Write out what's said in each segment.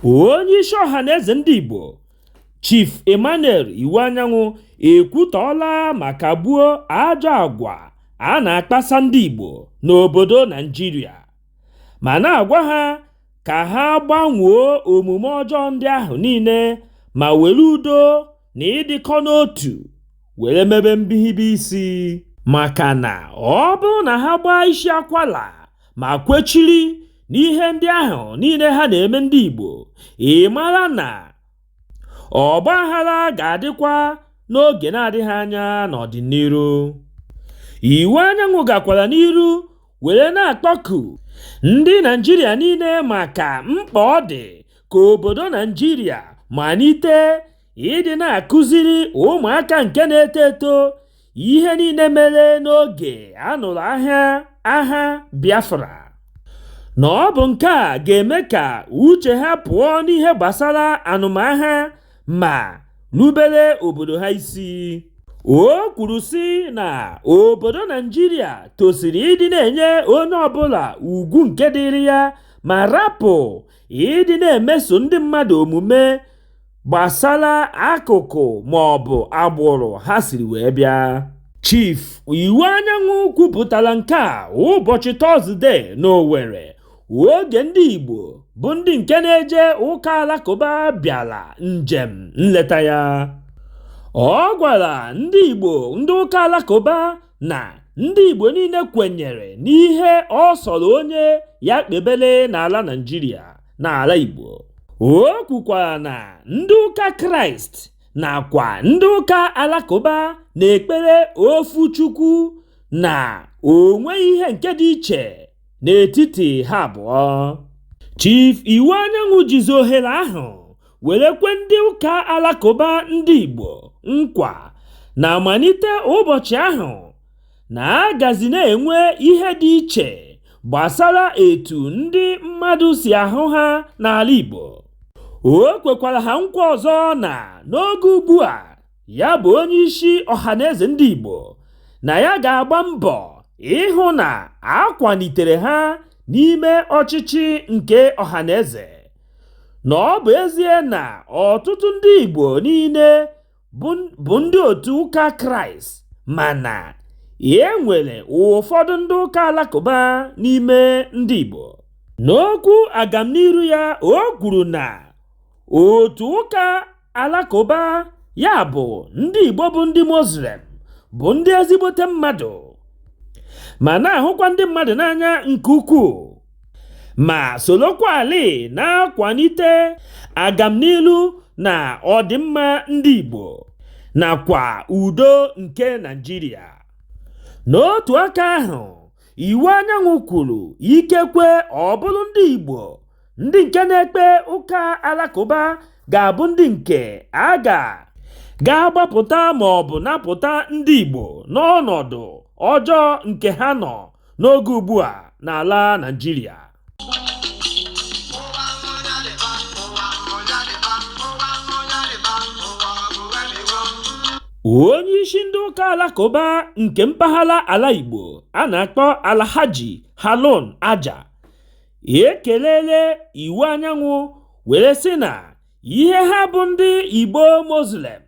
Onye isi Ọhanaeze Ndị Igbo, Chief Emmanuel Iwuanyanwu, ekwutọọla ma kagbuo ajọ agwa a na-akpasa ndị Igbo n'obodo Naịjirịa, ma na-agwa ha ka ha gbanwoo omume ọjọọ ndị ahụ niile ma were udo na ịdịkọ n'otu were mebe mbihibi isi, maka na ọ bụrụ na ha gbaa isi akwala ma kwechiri n'ihe ndị ahụ niile ha na-eme ndị Igbo, ị mara na ọgbaghara ga-adịkwa n'oge na-adịghị anya n'ọdịnihu. Iwuanyanwu gakwara n'iru were na-akpọku ndị Naịjirịa niile maka mkpa ọ dị ka obodo Naịjirịa malite ịdị na-akụziri ụmụaka nke na-eto eto ihe niile mere n'oge a nụrụ agha Biafra, na ọ bụ nke a ga-eme ka uche ha pụọ n'ihe gbasara anụmagha ma rubere obodo ha isi. O kwuru sị na obodo Naịjirịa tosiri ịdị na-enye onye ọbụla ugwu nke dịịrị ya ma rapụ ịdị na-emeso ndị mmadụ omume gbasara akụkụ maọbụ agbụrụ ha siri wee bịa. Chief Iwuanyanwu kwupụtara nke a ụbọchị Tọzdee n'Owerri oge ndị Igbo bụ ndị nke na-eje ụka alakụba bịara njem nleta ya. Ọ gwara ndị Igbo ndị ụka alakụba na ndị Igbo niile kwenyere n'ihe ọ sọrọ onye ya kpebere n'ala Naịjirịa na ala Igbo. O kwukwara na ndị ụka Kraịst nakwa ndị ụka alakụba na-ekpere ofu Chukwu na o nweghị ihe nke dị iche n'etiti ha abụọ. Chief Iwuanyanwu jizi ohere ahụ were kwe ndị ụka alakụba ndị Igbo nkwa na malite ụbọchị ahụ na a gazi na-enwe ihe dị iche gbasara etu ndị mmadụ si ahụ ha n'ala Igbo. O kwekwara ha nkwa ọzọ na n'oge ugbu a ya bụ onye isi Ọhanaeze Ndị Igbo na ya ga-agba mbọ ịhụ na a kwalitere ha n'ime ọchịchị nke Ọhanaeze, na ọ bụ ezie na ọtụtụ ndị Igbo niile bụ ndị otu ụka Kraịst, mana e nwere ụfọdụ ndị ụka alakụba n'ime ndị Igbo. N'okwu agamniru ya, o kwuru na otu ụka alakụba, ya bụ ndị Igbo bụ ndị Muslim, bụ ndị ezigbote mmadụ ma na-ahụkwa ndị mmadụ n'anya nke ukwuu, ma sorokwali na-akwalite agamnilu na ọdịmma ndị Igbo nakwa udo nke Naịjirịa. N'otu aka ahụ, Iwuanyanwu kwuru ikekwe ọ bụrụ ndị Igbo ndị nke na-ekpe ụka alakụba ga-abụ ndị nke a ga-agbapụta ma ọ bụ napụta ndị Igbo n'ọnọdụ ọjọọ nke ha nọ n'oge ugbu a n'ala Naịjirịa. Onye isi ndị ụka alakụba nke mpaghara ala Igbo a na-akpọ Alhaji Harun Aja ekelele Iwuanyanwu were sị na ihe ha bụ ndị Igbo Muslim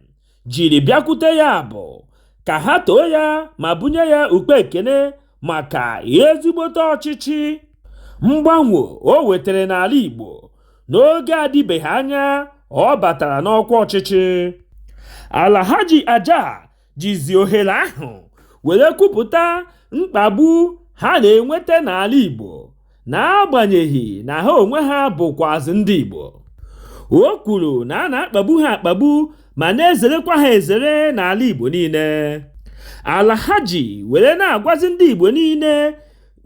jiri bịakwute ya bụ ka ha too ya ma bunye ya ukpe ekene maka ezigbote ọchịchị mgbanwe o wetara n'ala Igbo n'oge adịbeghị anya ọ batara n'ọkwa ọchịchị. Alhaji Aja jizi ohere ahụ were kwupụta mkpagbu ha na-enweta n'ala Igbo n'agbanyeghị na ha onwe ha bụkwazị ndị Igbo. O kwuru na a na-akpagbu ha akpagbu ma na-ezerekwa ha ezere n'ala Igbo niile. Alhaji were na-agwazi ndị Igbo niile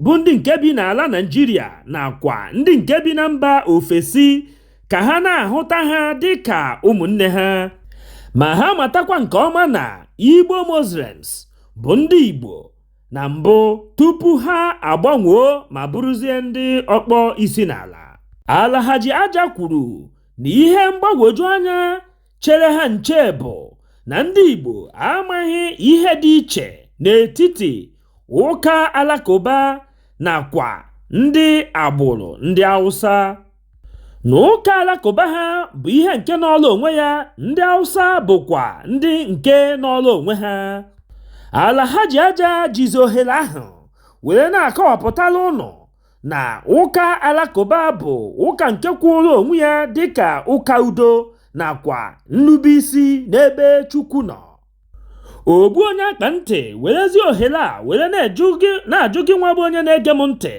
bụ ndị nke bi n'ala Naịjirịa nakwa ndị nke bi na mba ofesi ka ha na-ahụta ha dịka ụmụnne ha, ma ha matakwa nke ọma na Igbo Muslims bụ ndị Igbo na mbụ tupu ha agbanwoo ma bụrụzie ndị ọkpọ isi n'ala. Alhaji Aja kwuru na ihe mgbagwoju anya chere ha nche bụ na ndị Igbo amaghị ihe dị iche n'etiti ụka alakụba nakwa ndị agbụrụ ndị Awụsa. Na ụka alakụba ha bụ ihe nke nọọlụ onwe ya, ndị Hausa bụkwa ndị nke nọọlụ onwe ha. Alhaji Aja jizi ohere ahụ were na-akọwapụtala ụnụ na ụka alakụba bụ ụka nke kwụụrụ onwe ya dịka ụka udo nakwa nrubeisi n'ebe Chukwu nọ. Ogbu onye akpa ntị werezi ohere a were na-ajụ gị nwa bụ onye na-ege m ntị,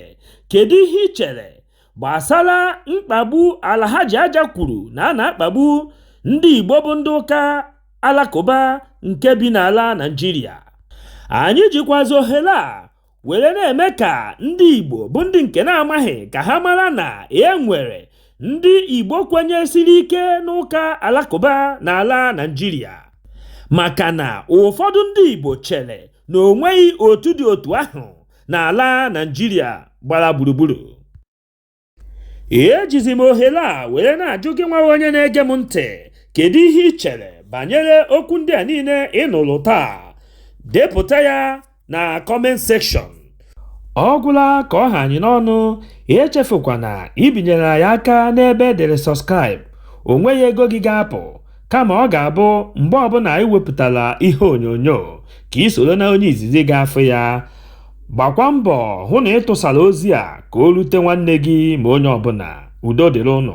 kedu ihe ị chere gbasara mkpagbu Alhaji Aja kwuru na a na-akpagbu ndị Igbo bụ ndị ụka alakụba nke bi n'ala Naịjirịa? Anyị jikwazi ohere a were na-eme ka ndị Igbo bụ ndị nke na-amaghị ka ha mara na e nwere ndị Igbo kwenyesiri ike n'ụka alakụba n'ala Naịjirịa, maka na ụfọdụ ndị Igbo chere na o nweghị otu dị otu ahụ n'ala Naịjirịa gbara gburugburu. Ejizi m ohere a were na-ajụ gị nwa onye na-ege m ntị, kedu ihe ị chere banyere okwu ndị a niile ị nụrụ taa? Depụta ya na comment section. Ọ gwụla ka ọ ha anyị n'ọnụ. Echefukwana ibinyere anyị aka n'ebe edere subscribe. O nweghị ego gị ga-apụ, kama ọ ga-abụ mgbe ọbụla anyị wepụtara ihe onyonyo ka ị soro na onye izizi ga-afụ ya. Gbakwa mbọ hụ na ị tụsara ozi a ka o rute nwanne gị ma onye ọbụla. Udo dịrị ụnụ.